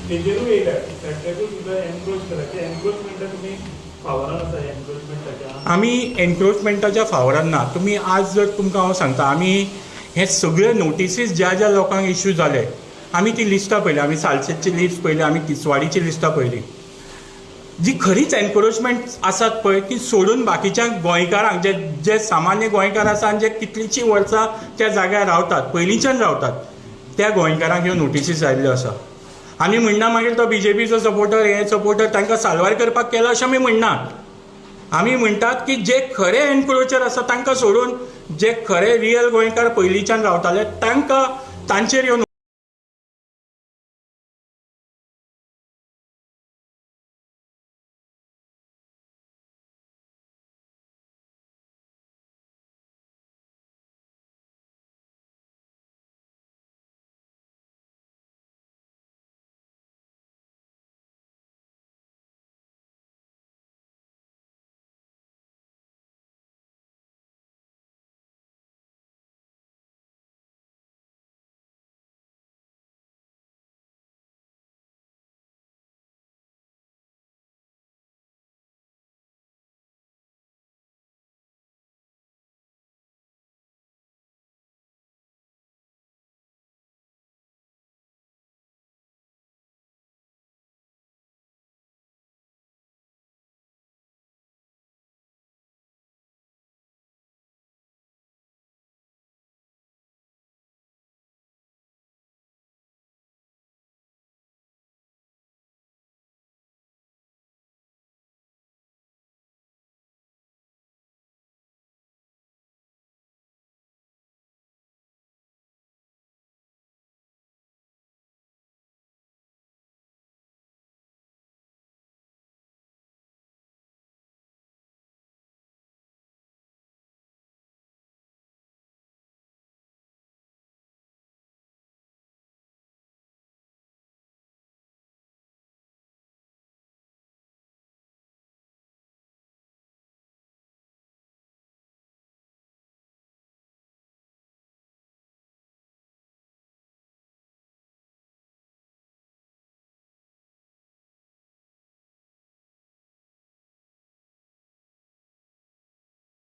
तेजेरूय येयल्या फॅक्टरीकूय सुद्दां एनक्रोच केला. ते एनक्रोचमेंटा तुमी फावरान आसा एनक्रोचमेंटाच्या? आमी एनक्रोचमेंटाच्या फावरान ना. तुमी आज जर तुमकां हांव सांगता, आमी हे सगळे नोटिसीस ज्या ज्या लोकांक इश्यू जाले आमी ती लिस्टां पळयली. आमी सालसेतची लिस्ट पळयली, आमी तिसवाडीची लिस्टां पळयली. जी खरीच एनक्रोचमेंट आसात पळय ती सोडून बाकीच्या गोंयकारांक, जे जे सामान्य गोंयकार आसा आनी जे कितलींशीं वर्सां त्या जाग्यार रावतात, पयलींच्यान रावतात, त्या गोंयकारांक ह्यो नोटिसीस आयिल्ल्यो आसा. आमी म्हणना मागीर तो बीजेपीचो सपोर्टर, हे सपोर्टर, तांकां साल्वार करपाक केला अशें आमी म्हणनात. आमी म्हणटात की जे खरे एनक्रोचर आसा तांकां सोडून जे खरे रियल गोंयकार पयलींच्यान रावताले तांकां, तांचेर ह्यो